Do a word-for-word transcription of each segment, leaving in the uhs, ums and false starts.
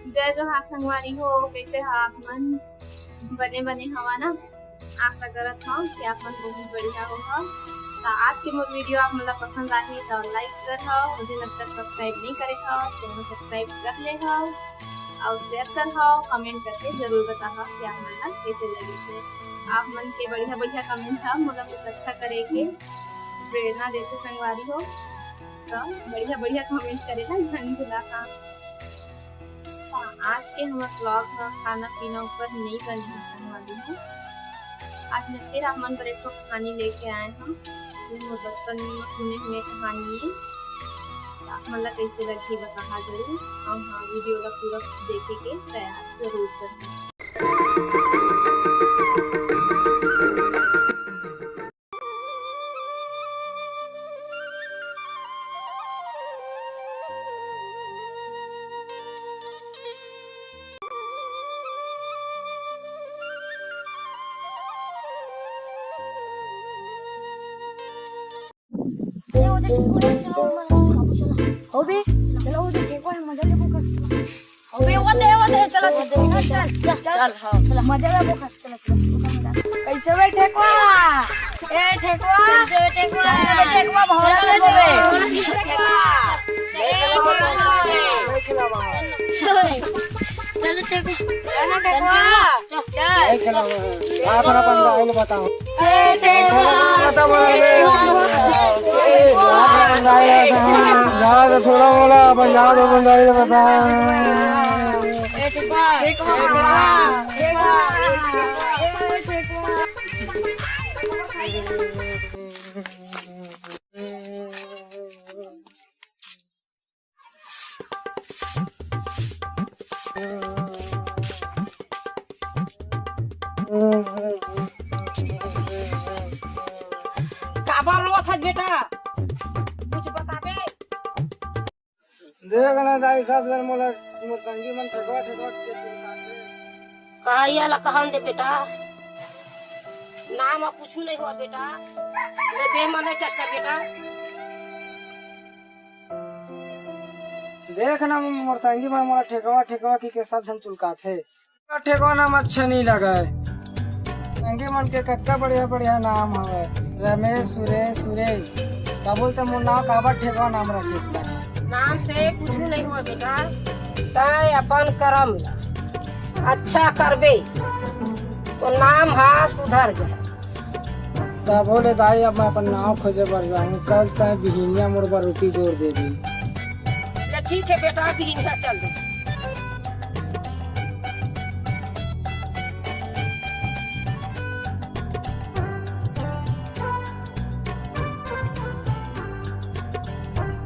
जय जोहार संगवारी हो, कइसे हा आप मन? बने बने हवा ना? आशा करत हव कि आप मन बहुत बढ़िया होहा। त आज के मोर वीडियो आप मन ला पसंद आही त like करहव, अउ जेन अब तक subscribe नइ करे हव तेन subscribe कर लेहव, अउ share करहव, comment करके जरूर बताहव कि आप मन ला कइसे लगिस हे। आप मन के बढ़िया बढ़िया comment ह मोला कुछ अच्छा करे के प्रेरणा देथे संगवारी हो। त बढ़िया बढ़िया comment करे ला झन भुलाहा। हाँ, आज के हमर vlog ह खाना पीना ऊपर नइ बनही संगवारी हो। आज मैं फिर आप मन बर एक ठो कहानी लेके आए हव, जो मोर बचपन में सुने हुए कहानी हे। त आप मन ला कइसे लगही बताहा जरूर, अउ हाँ, वीडियो ला पूरा देखे के प्रयास जरूर करहू। अबे, चलो, वो जो ठेकुआ है, मजा लेबो कर। अबे, वो दे, वो दे, चलो, चलो, चल, चल, चल, हाँ। चलो, मजा लेबो कर, चलो, चलो। कैसे बे ठेकुआ? ए, ठेकुआ। कैसे बे ठेकुआ? कैसे बे ठेकुआ? बहुत चलो, बे ठेकुआ। ए, ठेकुआ। चलो, ठेकुआ। चलो, ठेकुआ। चल। ए, खेला, आप अपन दाई ल बताओ। ए, ठेकुआ। बता, बता, बता। ए, आप अपन दाई ल बताओ। जाओ तो थोड़ा बोला, अपन जाओ तो अपन दाई ल बताओ। ए, ठेकुआ। ठेकुआ। काबर रोवत हस बेटा? कुछ बताबे? देख ना दाई, सब झन मोला, मोर संगी मन ठेकवा, ठेकवा के चिल्लाथे। कहा ये ला कहन दे बेटा, नाम अब कुछु नहीं हुआ बेटा, मैं देह मन नहीं चटका बेटा। देख ना मोर संगी मन मोला ठेकवा, ठेकवा की के सब झन चुलकाथे। ठेकवा नाम अच्छा नहीं लगे। संगी मन के कतका बढ़िया बढ़िया नाम हवे, रमेश, सुरेश, सुरेश। का बोलते मोर नाम काबर ठेकवा नाम रखिस ना? नाम से कुछ नहीं हुआ बेटा, तय अपन कर्म ला अच्छा करबे तो नाम हा सुधर जाए। तभो ले दाई, अब मैं अपन नाव खोजे बर जाहूँ। कल तय बिहिनिया मोर बर रोटी जोर दे दी। ले ठीक है बेटा, बिहिनिया चल दे।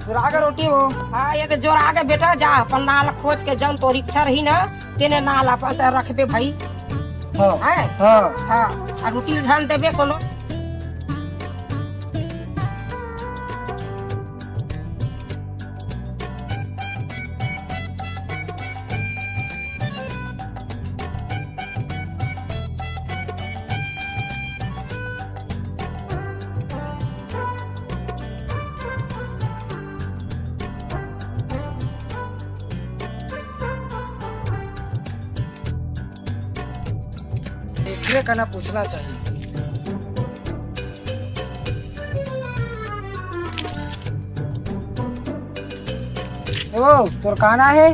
जोरा के रोटी हो। हाँ, ये तो जोरा के बेटा, जा अपन नाव ला खोज के, जौन तोर इच्छा रही ना, तेने नाव ला अपन तय रखबे भाई। हाँ। हैं? हाँ। हाँ, आ रोटी ध्यान देबे कोनो। एकरे कना पूछना चाहिए। ए वो, तोर का नाम हे?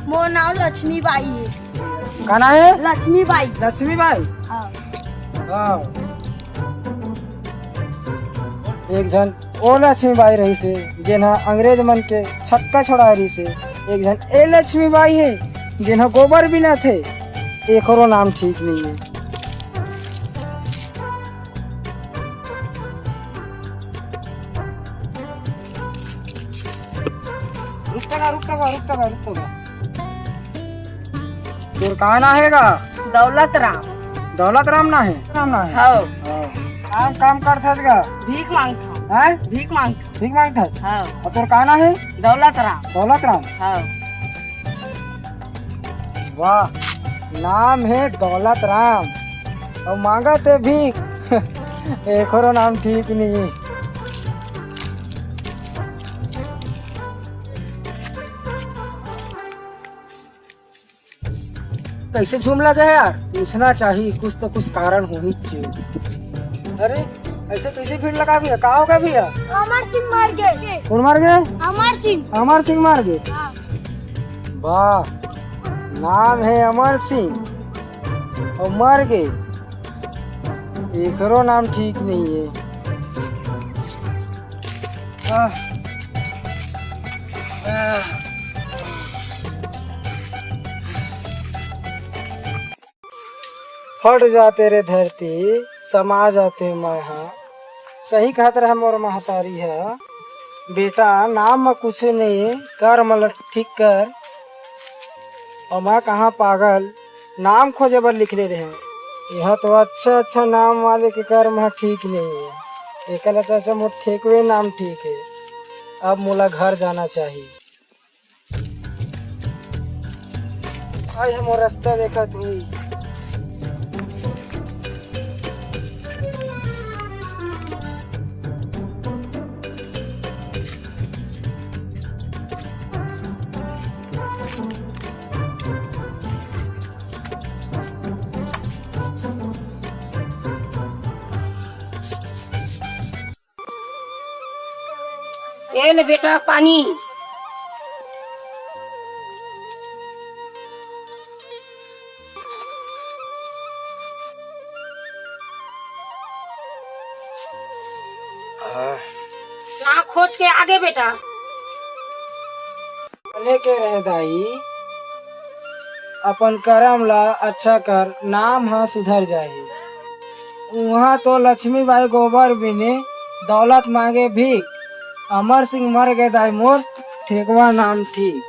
मोर नाम लक्ष्मी बाई हे। का नाम हे? लक्ष्मी बाई। लक्ष्मी बाई? हाँ। हाँ। एक झन ओ लक्ष्मी बाई रहिस हे, जेन ह अंग्रेज मन के छक्का छोड़ाए रहिस हे। एक झन ए लक्ष्मी बाई हे, जेन ह गोबर बिनत हे। एकरो नाम ठीक नहीं हे। रुक तका, रुक तका, रुक तका, रुक तका। तोर का नाम हे गा? दौलत राम। दौलत राम नाम हे? राम नाम हे? हव। हव। काम, काम करथस गा? भीख मांगथव। हैं? भीख मांगथव। भीख मांगथस? हव। अउ तोर का नाम हे? दौलत राम। दौलत राम? हव। वाह, नाम हे दौलत राम अउ मांगत हे भीख। एकरो नाम ठीक नहीं। कैसे झूम लगे हे यार? पूछना चाही, कुछ तो कुछ कारण होही चे। अरे, ऐसे कैसे भीड़ लगा भैया? का हो गया भैया? अमर सिंह मर गे। कौन मर गे? अमर सिंह। अमर सिंह मर गे? हाँ। वाह, नाम हे अमर सिंह अउ मर गे। एकरो नाम ठीक नहीं हे। आह। आह। फट जाते रे धरती, समा जाते मैं हा। सही कहत रहे मोर महतारी ह, "बेटा, नाम म कुछ नहीं, कर्म ल ठीक कर।" अउ मैं कहाँ पागल, नाम खोजे बर लिख ले रहे। यह तो अच्छा अच्छा नाम वाले के कर्म ह ठीक नहीं है, एकर ले तो अच्छा मोर ठेकवे नाम ठीक है। अब मोला घर जाना चाहिए। आई हम रास्ता देखत हुई। ए ले बेटा पानी। ना खोज के आगे बेटा। बोले के रहे दाई, अपन करम ला अच्छा कर, नाम ह सुधर जाही। उहाँ तो लक्ष्मी बाई गोबर बिने दौलत मांगे भीख। अमर सिंह मर गे दाई मोर, ठेकवा नाम ठीक।